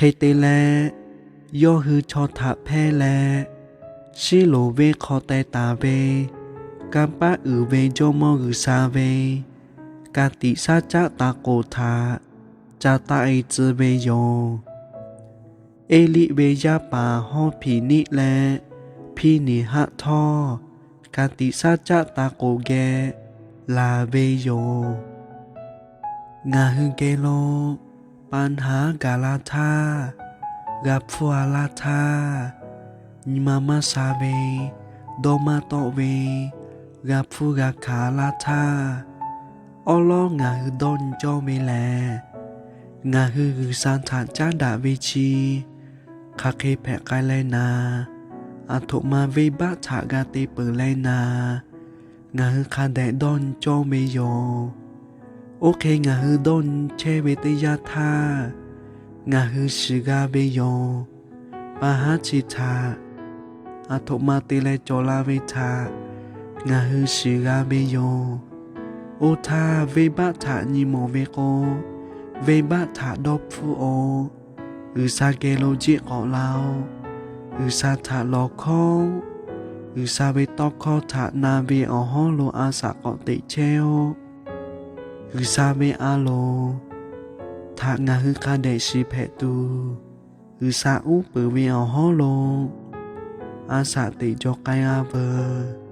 Hk'e te leh, yawˇ hui chaw htaꞈ hpehˇ leh, Siˉloˍ venˇ hk'aw teh taˍ ve, kanˇ paˆ uiˍ ve Jawˇmawˇ G'uiˬsha ve ka tiꞈ shaˉ caˆ taˍ k'oˍ htaꞈ ca taˆ e tcuh ve yoˬ. Eˇliˆ ve yaˇ paˍ Hawˇhpiˍniˆ leh Hpiˇniˍhaˆ htawˇ, ka tiꞈ shaˉ caˆ taˍ k'oˍ geh laˬ ve yoˬ. Ngaˬ hui geh lo pa hnaˉ gaˬ la htaˇ, g'a hpfuhˇ a laˇ htaˇ, nyi ma maˇ sha ve, dawˇ maˇ tawˆ ve, g'a hpfuhˇ g'a hkanˍ laˇ htaˇ, awˉ lawˉ ngaˬ hui dawˇ nyi cawˇ ve lehˬ, ngaˬ hui G'uiˬsha htaꞈ caˉ daꞈ ve chi hk'aˬ hk'e hpehꞈ k'ai leh naˍ, aˬ htoꞈ ma venˇbaˆ htaꞈ g'a te peuˬ leh naˍ, ngaˬ hui hk'a dehꞈ dawˇ nyi cawˇ ve yoˬ. Oˇ hk'e ngaˬ hui dawˇ nyi chehˇ ve teˇ yanˇ htaˇ, ngaˬ hui shiˍ g'a ve yoˬ. Pa haˉ chi htaꞈ aˬ htoꞈ ma te leh cawˬ la ve htaꞈ ngaˬ hui shiˍ g'a ve yoˬ. Oˇ htaˇ, venˇbaˆ htaꞈ nyi mawˬ ve k'o, venˇbaˆ htaꞈ dawˇ hpfuhˇ-oˬ. G'uiˬsha geh lo jiˆ k'awꞈ la-oˬ. G'uiˬsha htaꞈ lawˬ hkawˇ-oˆ. G'uiˬsha ve tawˇ hkawˇ htaꞈ na ve awˬ hawˉ lo a shaꞈ k'awꞈ teꞈ chehˇ-oˆ. G'uiˬsha ve a loˍ htaꞈ ngaˬ hui hk'a dehꞈ shiˍ hpehꞈ tuˬ, G'uiˬsha uˉ peunˍ ve awˬ hawˉ lo a shaꞈ teꞈ jaw k'ai-a veuˬ.